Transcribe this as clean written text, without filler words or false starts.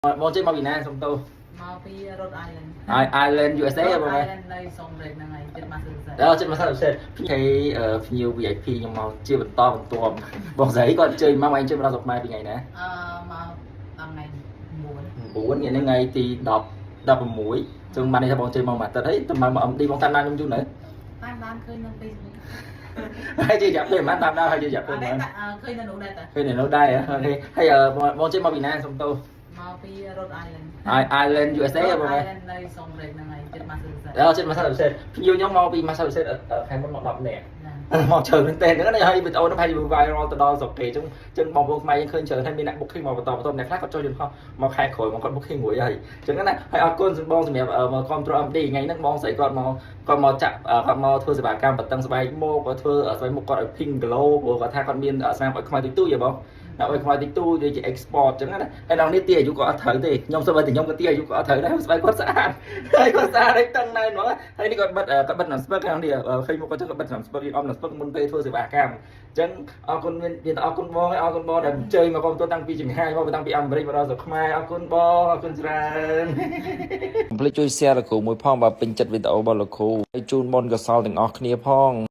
បងចេញមកពីណាសុំទោស? មកពី Rhode Island. Island USA បង? Rhode Island នៅសុំរេកហ្នឹងហើយចិត្ត Massachusetts. ដល់ចិត្តមកសិនសិនគេភ្ញៀវ VIP ខ្ញុំមកជាបន្តបន្ទាប់បងស្រីគាត់អញ្ជើញមកឯងជួយមកដល់ស្រុកខ្មែរពីថ្ងៃណា? អឺមកដល់ថ្ងៃ9 9ថ្ងៃនេះថ្ងៃទី10 16ចឹងបាននេះថាបងអញ្ជើញមកមួយអាទិត្យហើយតែមក MD បងតាមដានខ្ញុំយូរនៅ? តាមដានឃើញនៅ Facebook. ហើយជារយៈពេលប៉ុន្មានតាមដានហើយជារយៈពេល អត់ ប៉ុន្មាន? តែឃើញនៅនោះដែរតា។ ឃើញនៅនោះដែរហើយបងចេញមកពីណាសុំទោស? មកពី Rhode Island. Island USA Rhode បង? Island នៅសុំរេកហ្នឹងហើយចិត្ត Massachusetts. ដល់ចិត្ត Massachusetts ភ្ញៀវខ្ញុំមកពី Massachusetts ខែមុនមក10នាក់ ណា។ មកច្រើនមែនតើហ្នឹងណាហើយវីដេអូហ្នឹងប្រហែលជា viral ទៅដល់ស្រុកគេអញ្ចឹងអញ្ចឹងបងប្អូនខ្មែរយើងឃើញច្រើនហើយមានអ្នក booking មកបន្តបន្តអ្នកខ្លះគាត់ចុះយន្តហោះមកខែក្រោយមកគាត់ booking រួចហើយអញ្ចឹងណាហើយអរគុណបងសម្រាប់មក control MD ថ្ងៃហ្នឹងបងស្រីគាត់មកគាត់មកចាក់គាត់មកធ្វើសេវាកម្មបន្តឹងស្បែកមុខគាត់ធ្វើស្បែកមុខគាត់ឲ្យ pink glow ព្រោះគាត់ថាគាត់មានស្នាមឲ្យខ្មៅតិចតួចហ៎បងដាក់ឲ្យខ្មៅតិចតួចដូចជា export អញ្ចឹងណាហើយដល់នេះទីអាយុក៏អត់ត្រូវទេខ្ញុំសូម្បីតែខ្ញុំក៏ទីអាយុក៏អត់ត្រូវដែរស្បែកគាត់ស្អាតហើយគាត់ស្អាតហើយតឹងណែនហ្មងហើយនេះគាត់បិទគាត់បិទនឹងស្ពឹកខាងនេះឃើញមុខគាត់ចឹងគាត់បិទនឹងស្ពឹកយើងអមនឹងស្ពឹកមុនពេលធ្វើសេវាកម្មអញ្ចឹងអរគុណមានមានអរគុណបងអរគុណបងដែលអញ្ជើញមកគ្រប់គ្រងតាំងពីចង្ហាយមកតាំងពីអាមេរិកមកដល់ស្រុកខ្មែរអរគុណបងអរគុណច្រើន កុំភ្លេចជួយ share លោកគ្រូមួយផងបើពេញចិត្តវីដេអូរបស់លោកគ្រូហើយជូនបុណ្យកុសលទាំងអស់គ្នាផង។